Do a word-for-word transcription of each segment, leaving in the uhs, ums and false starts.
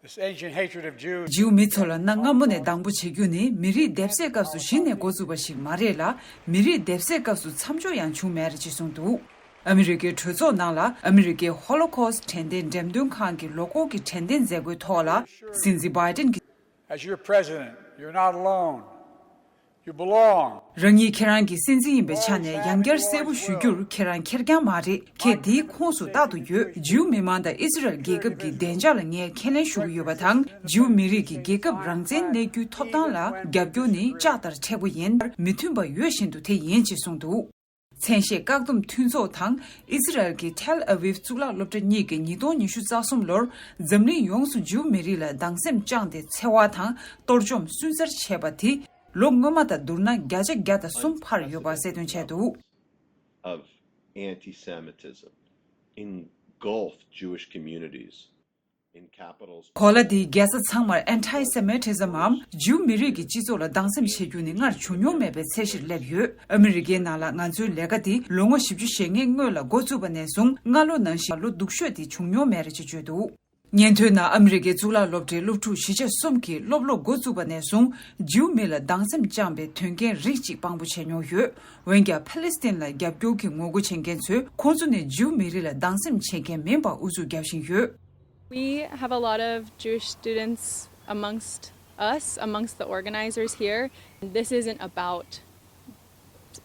This ancient hatred of Jews. ཇིའུ་མི་ཚོ་ལ་གནའ་སྔ་མོ་ནས་སྡང་པོ་བྱེད་རྒྱུ་ནི་མི་རིགས་སྡེབ་གསོད་སྐབས་སུ་གཞི་ནས་འགོ་བཙུགས་པ་ཞིག་མ་རེད་ལ། མི་རིགས་སྡེབ་གསོད་སྐབས་སུ་མཚམས་འཇོག་ཡང་བྱུང་མེད་རེད་ཅེས་གསུངས་འདུག་ཨ་མི་རི་ཀའི་གྲོས་ཚོགས་ནང་ལ་ཨ་མི་རི་ཀའི་Holocaust་དྲན་རྟེན་འགྲེམས་སྟོན་ཁང་གི་ལོ་འཁོར་གྱི་དྲན་རྟེན་མཛད་སྒོའི་ཐོག་ལ། སྲིད་འཛིན་Biden་གྱིས། As your president, you're not alone. You belong. རང་ཉིད་ཁྱེད་རང་གི་སྲིད་འཛིན་ཡིན་པའི་ཆ་ནས་ཡང་བསྐྱར་གསལ་པོ་ཞུ་རྒྱུར། ཁྱེད་རང་ཁེར་རྐྱང་མ་རེད། ཁྱེད་འདིའི་ཁོངས་སུ་རྟག་ཏུ་ཡོད། ཇིའུ་མི་མང་དང་ཨི་ཟི་རལ་རྒྱལ་ཁབ་ཀྱི་བདེ་འཇགས་ལ་ངས་ཁས་ལེན་ཞུ་གི་ཡོད་པ་དང་། ཇིའུ་མི་རིགས་ཀྱི་རྒྱལ་ཁབ་རང་བཙན་གནས་རྒྱུའི་ཐོབ་ཐང་ལ་རྒྱབ་སྐྱོར་ནི་ལྕགས་ལྟར་མཁྲེགས་པོ་ཡིན། མི་མཐུན་པ་ཡོད་བཞིན་དུ་དེ་ཡིན་ཅེས་གསུངས་འདུག་མཚན་ཤས་བཀག་སྡོམ་མཐུན་ཚོགས་དང་ཨི་ཟི་རལ་གྱི་ཐེལ་ཨ་ཝིབ་གཙུག་ལག་སློབ་གྲྭ་གཉིས་ཀྱིས་ཉིས་སྟོང་ཉི་ཤུ་རྩ་གསུམ་ལོར་འཛམ་གླིང་ཡོངས་སུ་ཇིའུ་མི་རིགས་ལ་སྡང་སེམས་བཅངས་ཏེ་འཚེ་བ་དང་གཏོར་བཅོམ་སུན་གཙེར་བྱས་པ་དེ། ལོ་སྔོན་མ་དང་བསྡུར་ན་བརྒྱ་ཆ་བརྒྱ་དང་གསུམ་འཕར་ཡོད་པ་གསལ་སྟོན་བྱས་འདུག of anti-Semitism engulfed Jewish communities in capitals. གོ་ལ་དེའི་རྒྱལ་ས་ཚང་མར་Anti-Semitism་འམ་ཇིའུ་མི་རིགས་ཀྱི་སྤྱི་ཚོགས་ལ་སྡང་སེམས་བྱེད་རྒྱུ་ནི་སྔར་བྱུང་མྱོང་མེད་པའི་ཚད་གཞིར་སླེབས་ཡོད། ཨ་མི་རི་ཀའི་ནང་ལ་ང་ཚོའི་ལས་ཀ་འདི་ལོ་ངོ་བཞི་བཅུ་ཞེ་ལྔའི་སྔོན་ལ་འགོ་བཙུགས་པ་ནས་བཟུང་སྔ་ལོ་ནང་བཞིན་ལོ་སྡུག་ཤོས་དེ་བྱུང་མྱོང་མེད་རེད་ཅེས་བརྗོད་འདུག་སྙན་ཐོའི་ནང་ཨ་མི་རི་ཀའི་གཙུག་ལག་སློབ་གྲྭའི་སློབ་ཕྲུག་བཞི་ཆ་གསུམ་གྱིས་སློབ་ལོ་འགོ་བཙུགས་པ་ནས་བཟུང་ཇིའུ་མི་ལ་སྡང་སེམས་བཅངས་པའི་དོན་རྐྱེན་རིགས་གཅིག་དཔང་པོ་བྱས་མྱོང་ཡོད། འོན་ཀྱང་ཕ་ལེ་སི་ཐན་ལ་རྒྱབ་སྐྱོར་གྱི་ངོ་རྒོལ་བྱེད་མཁན་ཚོས་ཁོང་ཚོ་ནི་ཇིའུ་མི་རིགས་ལ་སྡང་སེམས་བྱེད་མཁན་མིན་པ་ཨུ་ཚུགས་བརྒྱབ་བཞིན་ཡོད། We have a lot of Jewish students amongst us, amongst the organizers here. This isn't about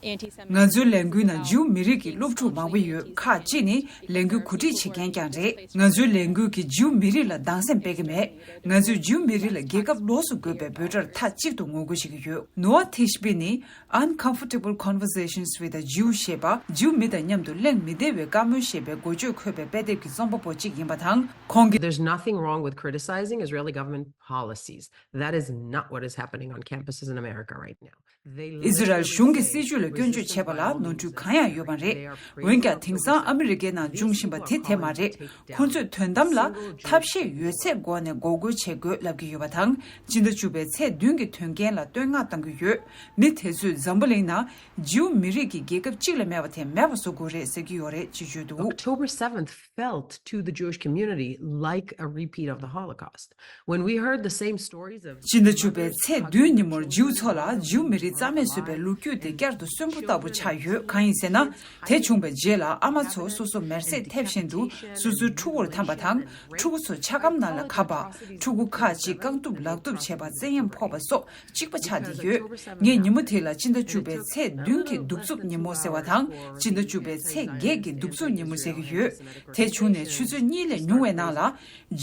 anti-Semitism. ང་ཚོའི་ལས་འགུལ་ནང་ཇིའུ་མི་རིགས་ཀྱི་སློབ་ཕྲུག་མང་པོ་ཡོད། ཁག་ཅིག་ནི་ལས་འགུལ་གོ་སྒྲིག་བྱེད་མཁན་ཀྱང་རེད། ང་ཚོའི་ལས་འགུལ་གྱིས་ཇིའུ་མི་རིགས་ལ་སྡང་སེམས་སྤེལ་གྱི་མེད། ང་ཚོས་ཇིའུ་མི་རིགས་ལ་རྒྱལ་ཁབ་ལོགས་སུ་དགོས་པའི་འབོད་སྒྲར་མཐའ་གཅིག་ཏུ་ངོ་རྒོལ་བྱེད་ཀྱི་ཡོད། ནོ་ཨ་ཐིཤ་པི་ནི་Uncomfortable Conversations with a Jew ཞེས་པ། ཇིའུ་མི་དང་མཉམ་དུ་གླེང་མི་བདེ་བའི་བཀའ་མོལ་ཞེས་པའི་འགོ་བརྗོད་འཁོད་པའི་དཔེ་དེབ་ཀྱི་རྩོམ་པ་པོ་གཅིག་ཡིན་པ་དང་། ཁོང་གིས། There's nothing wrong with criticizing Israeli government policies. That is not what is happening on campuses in America right now. ཨི་ཟི་རལ་གཞུང་གི་སྲིད་ཇུས་ལ་སྐྱོན་བརྗོད་བྱས་པ་ལ་ནོར་འཁྲུལ་གང་ཡང་ཡོད་པ་རེད། འོན་ཀྱང་དེང་སང་ཨ་མི་རི་ཀའི་ནང་འབྱུང་བཞིན་པ་དེ་དེ་མ་རེད། ཁོ་ཚོས་དོན་དམ་ལ་ཐབས་ཤེས་ཡོད་ཚད་སྒོ་ནས་འགོག་རྒོལ་བྱེད་དགོས་ལབ་ཀྱི་ཡོད་པ་དང་། སྤྱི་ཟླ་བཅུ་པའི་ཚེས་བདུན་གྱི་དོན་རྐྱེན་ལ་བསྟོད་བསྔགས་གཏང་གི་ཡོད། མི་དེ་ཚོས་འཛམ་བུ་གླིང་ན་ཇིའུ་མི་རིགས་ཀྱི་རྒྱལ་ཁབ་གཅིག་ལས་མེད་པ་དེ་མེད་པ་བཟོ་དགོས་རེད་ཟེར་གྱི་ཡོད་རེད་ཅེས་བརྗོད་འདུག October seventh felt to the Jewish community like a repeat of the Holocaust. When we heard the same stories of སྤྱི་ཟླ་བཅུ་པའི་ཚེས་བདུན་ཉིན་མོར་ཇིའུ་ཚོ་ལ་ཇིའུ་མི་རིགས་རྩ་མེད་བཟོས་པའི་ལོ་རྒྱུས་དེ་བསྐྱར་དུ་གསོན་པོ་ལྟ་བུ་ཆགས་ཡོད། གང་ཡིན་ཟེར་ན། དེ་བྱུང་བའི་རྗེས་ལ་ཨ་མ་ཚོ་སོ་སོ་མེར་སྲེག་ཐེབས་བཞིན་དུ་སོ་སོའི་ཕྲུ་གུར་འཐམས་པ་དང་། ཕྲུ་གུ་ཚོ་འཁྱག་སྒམ་ནང་ལ་བཀབ་པ། ཕྲུ་གུ་ཁག་ཅིག་རྐང་གཏུབ་ལག་གཏུབ་བྱས་པ། བཙན་གཡེམ་ཕོག་པ་སོགས་གཅིག་པ་ཆགས་བསྡད་ཡོད། ངས་ཉིན་མོ་དེ་ལ་སྤྱི་ཟླ་བཅུ་པའི་ཚེས་བདུན་གྱི་གདུག་རྩུབ་ཉིན་མོ་ཟེར་བ་དང་། སྤྱི་ཟླ་བཅུ་པའི་ཚེས་བརྒྱད་ཀྱི་གདུག་རྩུབ་ཉིན་མོ་ཟེར་གྱི་ཡོད། དེ་བྱུང་ནས་ཆུ་ཚོད་གཉིས་ལས་ཉུང་བའི་ནང་ལ།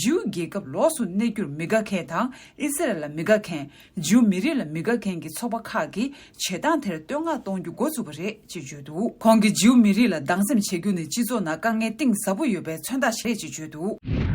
ཇིའུ་རྒྱལ་ཁབ་ལོགས་སུ་གནས་རྒྱུར་མི་དགའ་མཁན་དང་། ཨི་སི་རལ་ལ་མི་དགའ་མཁན། ཇིའུ་མི་རིགས་ལ་མི་དགའ་མཁན་གྱི་ཚོགས་པ་ཁག་གིས་བྱེད་སྟངས་དེར་བསྟོད་བསྔགས་གཏོང་རྒྱུ་འགོ་བཙུགས་པ་རེད་ཅེས་བརྗོད་འདུག་ཁོང་གིས་ཇིའུ་མི་རིགས་ལ་སྡང་སེམས་བྱེད་རྒྱུ་ནི་སྤྱི་ཚོགས་ནང་དཀའ་ངལ་གཏིང་ཟབ་པོ་ཡོད་པའི་མཚོན་རྟགས་ཤིག་རེད་ཅེས་བརྗོད་འདུག